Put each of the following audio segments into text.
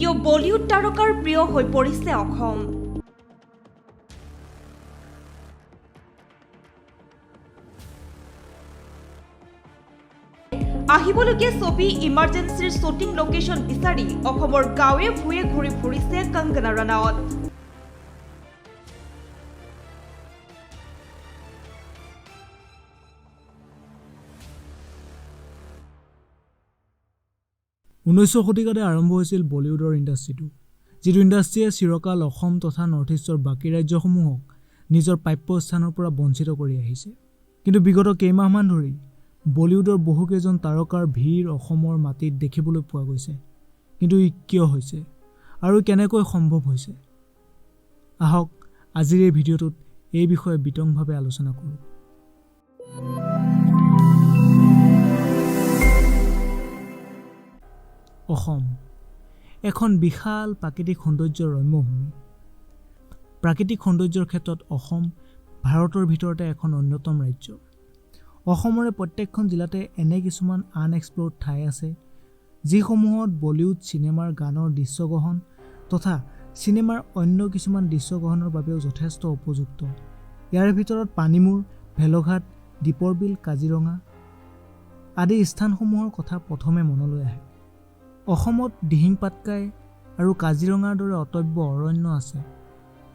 কিয় বলিউড তাৰকাৰ প্ৰিয় হৈ পৰিছে অসম? আহিবলগীয়া ছবি ইমাৰ্জেঞ্চিৰ শ্বুটিং লোকেশ্যন বিচাৰি অসমৰ গাঁৱে ভূঞে ঘূৰি ফুৰিছে কংগনা ৰাণাৱত। 19 শতিকাতে আৰম্ভ হৈছিল বলিউডৰ ইণ্ডাষ্ট্ৰিটো, যিটো ইণ্ডাষ্ট্ৰিয়ে চিৰকাল অসম তথা নৰ্থ ইষ্টৰ বাকী ৰাজ্যসমূহক নিজৰ প্ৰাপ্য স্থানৰ পৰা বঞ্চিত কৰি আহিছে। কিন্তু বিগত কেইমাহমান ধৰি বলিউডৰ বহুকেইজন তাৰকাৰ ভিৰ অসমৰ মাটিত দেখিবলৈ পোৱা গৈছে। কিন্তু ই কিয় হৈছে আৰু কেনেকৈ সম্ভৱ হৈছে, আহক আজিৰ এই ভিডিঅ'টোত এই বিষয়ে বিতংভাৱে আলোচনা কৰোঁ। অসম এখন বিশাল প্ৰাকৃতিক সৌন্দৰ্যৰ ৰম্যভূমি। প্ৰাকৃতিক সৌন্দৰ্যৰ ক্ষেত্ৰত অসম ভাৰতৰ ভিতৰতে এখন অন্যতম ৰাজ্য। অসমৰে প্ৰত্যেকখন জিলাতে এনে কিছুমান আনএক্সপ্ল'ৰ্ড ঠাই আছে, যিসমূহত বলিউড চিনেমাৰ গানৰ দৃশ্যগ্ৰহণ তথা চিনেমাৰ অন্য কিছুমান দৃশ্যগ্ৰহণৰ বাবেও যথেষ্ট উপযুক্ত। ইয়াৰে ভিতৰত পানীমূৰ, ভেলঘাট, দীপৰ বিল, কাজিৰঙা আদি স্থানসমূহৰ কথা প্ৰথমে মনলৈ আহে। অসমত দিহিং পাটকাই আৰু কাজিৰঙাৰ দৰে অটব্য অৰণ্য আছে,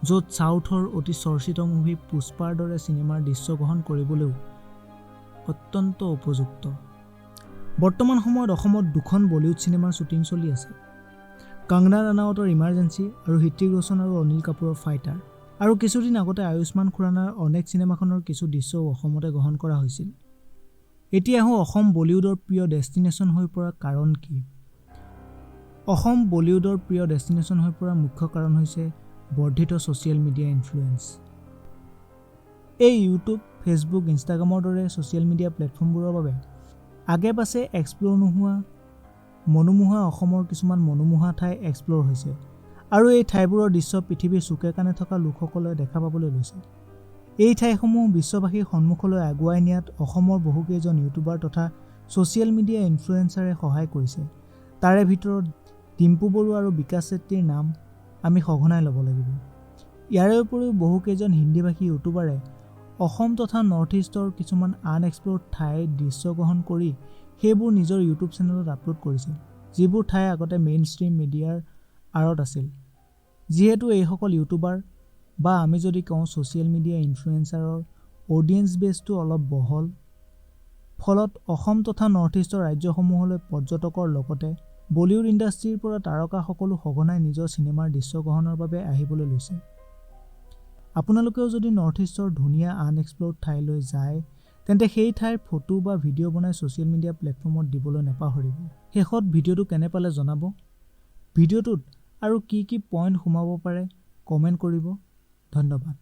য'ত ছাউথৰ অতি চৰ্চিত মুভি পুষ্পাৰ দৰে চিনেমাৰ দৃশ্যগ্ৰহণ কৰিবলৈও অত্যন্ত উপযুক্ত। বৰ্তমান সময়ত অসমত দুখন বলিউড চিনেমাৰ শ্বুটিং চলি আছে, কংগনা ৰাণাৱতৰ ইমাৰ্জেঞ্চি আৰু হৃতিক ৰোশন আৰু অনিল কাপুৰৰ ফাইটাৰ। আৰু কিছুদিন আগতে আয়ুষ্মান খুৰানাৰ অনেক চিনেমাখনৰ কিছু দৃশ্যও অসমতে গ্ৰহণ কৰা হৈছিল। এতিয়া আহোঁ অসম বলিউডৰ প্ৰিয় ডেষ্টিনেশ্যন হৈ পৰাৰ কাৰণ কি। অসম বলিউডৰ প্ৰিয় ডেষ্টিনেশ্যন হৈ পৰাৰ মুখ্য কাৰণ হৈছে বৰ্ধিত ছ'চিয়েল মিডিয়া ইনফ্লুৱেঞ্চ। এই ইউটিউব, ফেচবুক, ইনষ্টাগ্ৰামৰ দৰে ছ'চিয়েল মিডিয়া প্লেটফৰ্মবোৰৰ বাবে আগে পাছে এক্সপ্ল'ৰ নোহোৱা মনোমোহা অসমৰ কিছুমান মনোমোহা ঠাই এক্সপ্ল'ৰ হৈছে আৰু এই ঠাইবোৰৰ দৃশ্য পৃথিৱীৰ চুকে কাণে থকা লোকসকলে দেখা পাবলৈ লৈছে। এই ঠাইসমূহ বিশ্ববাসীৰ সন্মুখলৈ আগুৱাই নিয়াত অসমৰ বহুকেইজন ইউটিউবাৰ তথা ছ'চিয়েল মিডিয়া ইনফ্লুৱেঞ্চাৰে সহায় কৰিছে। তাৰে ভিতৰত ডিম্পু বৰুৱা আৰু বিকাশ চেত্ৰীৰ নাম আমি সঘনাই ল'ব লাগিব। ইয়াৰে উপৰিও বহুকেইজন হিন্দীভাষী ইউটিউবাৰে অসম তথা নৰ্থ ইষ্টৰ কিছুমান আনএক্সপ্ল'ৰ্ড ঠাইৰ দৃশ্যগ্ৰহণ কৰি সেইবোৰ নিজৰ ইউটিউব চেনেলত আপলোড কৰিছে, যিবোৰ ঠাই আগতে মেইন ষ্ট্ৰীম মিডিয়াৰ আঁৰত আছিল। যিহেতু এইসকল ইউটিউবাৰ বা আমি যদি কওঁ ছ'চিয়েল মিডিয়া ইনফ্লুৱেঞ্চাৰৰ অডিয়েঞ্চ বেছটো অলপ বহল, ফলত অসম তথা নৰ্থ ইষ্টৰ ৰাজ্যসমূহলৈ পৰ্যটকৰ লগতে বলিউড ইণ্ডাষ্ট্ৰীৰ পৰা তাৰকাসকলো সঘনাই নিজৰ চিনেমাৰ দৃশ্যগ্ৰহণৰ বাবে আহিবলৈ লৈছে। আপোনালোকেও যদি নৰ্থ ইষ্টৰ ধুনীয়া আনএক্সপ্ল'ৰ্ড ঠাইলৈ যায়, তেন্তে সেই ঠাইৰ ফটো বা ভিডিঅ' বনাই ছ'চিয়েল মিডিয়া প্লেটফৰ্মত দিবলৈ নাপাহৰিব। শেষত ভিডিঅ'টো কেনে পালে জনাব, ভিডিঅ'টোত আৰু কি কি পইণ্ট সোমাব পাৰে কমেণ্ট কৰিব। ধন্যবাদ।